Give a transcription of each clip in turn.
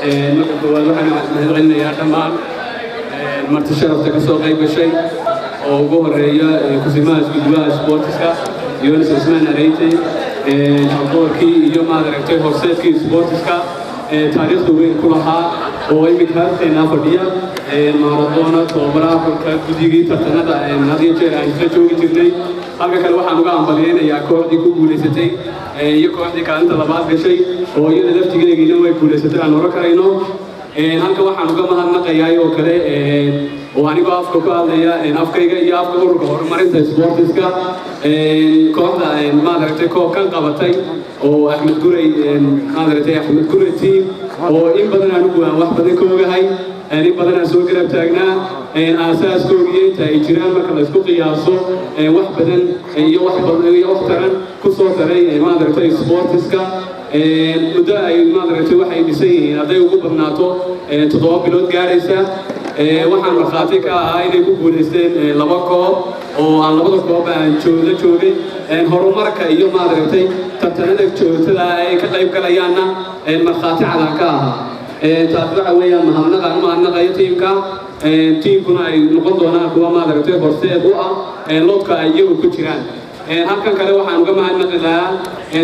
Marka koowaad waxaan mahadcelinayaa dhammaan marti sharafta ka soo qayb gashay, oo ugu horeeya kusimaha iskuduwaha sportiska Yunis Cismaan Areyte, haldoorkii iyo, maad aragtay, horseedkii sportiska taariikhda weyn ku lahaa oo iminka halkeenaa fadhiya, Maradona, tababaraha xulka, guddigii tartanada had iyo jeer aan isla joogi jirnay. Halka kale waxaan uga hambalyeynayaa kooxdii ku guulaysatay iyo kooxdii kaalinta labaad gashay, oo iyada laftigeegiina way guulaysatay aan oran karayno. Halka waxaan uga mahadnaqayaa oo kale, oo anigoo afka ku hadlaya afkayga iyo afka ururka horumarinta sportiska, kooxda, maad aragtay, koobkan qabatay oo Axmed Guray, maad aragtay, Axmed Guray team, oo in badan anigu aan wax badan ka ogahay, in badan aan soo garab taagnaa aasaaskoogiyo inta ay jiraan marka la isku qiyaaso, wax badan iyo wax badan iyo wax taran ku soo taray, maad aragtay, sportiska. Muddo ay, maad aragtay, waxay dhisan yihiin hadday ugu badnaato 7 bilood gaaraysa, waxaan markhaati ka ahaa inay ku guulaysteen laba koob, oo aan labada koob aan joogla joogay. Horumarka iyo, maad aragtay, tartanada joogtada ay ka qayb galayaanna markhaati cadaan ka ahaa. Taasi waxa weeyaan mahadnaqaan u mahadnaqayo tiimka. Tiimkuna ay noqon doonaan kuwa, maad aragtay, horseed u ah loodka ay iyagu ku jiraan. Halkan kale waxaan uga mahadnaqi lahaa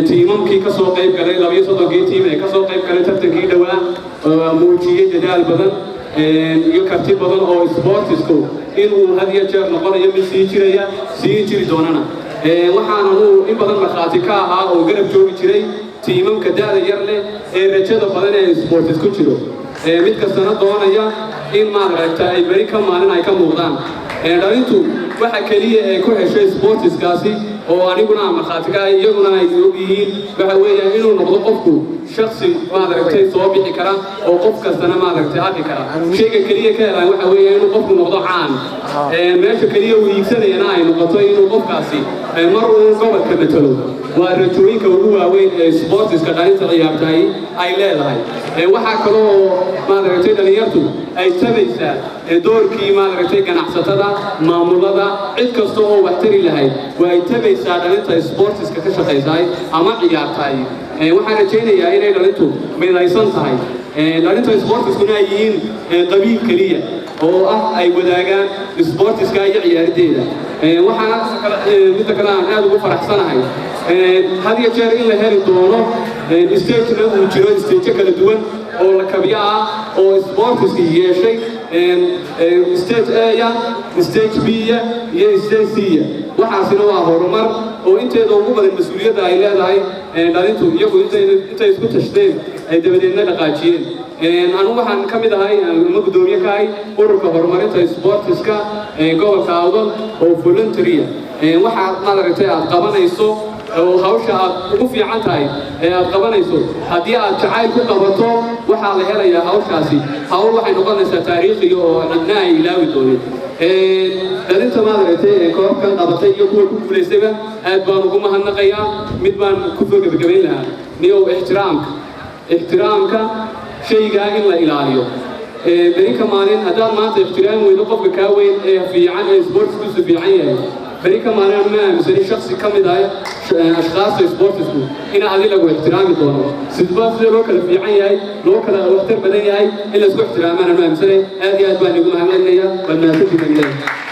tiimamkii ka soo qayb galay, 32-kii tiim ee ka soo qayb galay tartankii dhowaa, muujiyey dadaal badan iyo karti badan, oo sportisku inuu had iyo jeer noqonayo mid sii jiraya, sii jiri doonana. Waxaan uu in badan markhaati ka ahaa oo garab joogi jiray tiimamka da'da yar leh ee rajada badan ee sportis ku jiro, mid kastana doonaya in, maad aragta, ay beri ka maalin ay ka muuqdaan. Dhalintu waxa keliya ee ku heshay sportiskaasi, oo aniguna aan markhaati ka ahay, iyaguna ay og yihiin, waxa weeyaan inuu noqdo qofku shaksi, maad aragtay, soo bixi kara oo qof kastana, maad aragtay, arki kara. Shayga keliya ka helaan waxa weeya inuu qofku noqdo caan, meesha keliya uu iigsanayana ay noqoto inuu qofkaasi mar uu gobolka matalo. Waa rajooyinka ugu waaweyn ee sportiska dhalinta ciyaartaay ay leedahay. Waxaa kaloo, maad aragtay, dhalinyartu ay tabaysaa doorkii, maad aragtay, ganacsatada, maamulada, cid kasta oo wax tari lahayd waa ay tabaysaa dhalinta sportiska ka shaqaysaay ama ciyaartaay. Waxaan rajaynayaa inay dhalintu midaysan tahay, dhalinta sportiskuna ay yihiin qabiil keliya oo ah ay wadaagaan sportiska iyo ciyaarideeda. Waxaana midda kale aan aad ugu faraxsanahay had iyo jeer in la heli doono stagena uu jiro, stage kala duwan oo la kabyo ah oo sportiska yeeshay, stage A-ya, stage B-ya iyo stage C-ya. Waxaasina waa horumar oo inteeda ugu badan mas-uuliyadda ay leedahay dhalintu, iyagu intay isku tashteen ay dabadeedna dhaqaajiyeen. Anigu waxaan ka mid ahay ama guddoomiye ka ahay ururka horumarinta sportiska gobolka Awdal oo voluntary ah. Waxaad, maad aragtay, aad qabanayso oo hawsha aad ugu fiican tahay ee aad qabanayso, haddii aad jacayl ku qabato, waxaa la helayaa hawshaasi hawl waxay noqonaysaa taariikhiga oo cidna ay ilaawi doonin. Dhalinta, maad aragtay, ee koobkan qabatay iyo kuwa ku guulaystayba aad baan ugu mahadnaqayaa. Mid baan ku soo gebagabayn lahaa niyow: ixtiraamka, ixtiraamka shaygaa in la ilaaliyo. Beri ka maalin haddaad maanta ixtiraam weydo qofka kaa weyn ee fiican ee sportiskiisu fiican yahay, beri ka maalin ma aaminsani shaksi ka mid ah ashkhaasta sportisku in adi lagu ixtiraami doono. Sidba sida loo kala fiican yahay, loo kala waxtar badan yahay, in laisku ixtiraamaan anu aaminsanay. Aad iyo aad baan igu mahadcelinayaa. Waad mahadsantihiin baan leeyahay.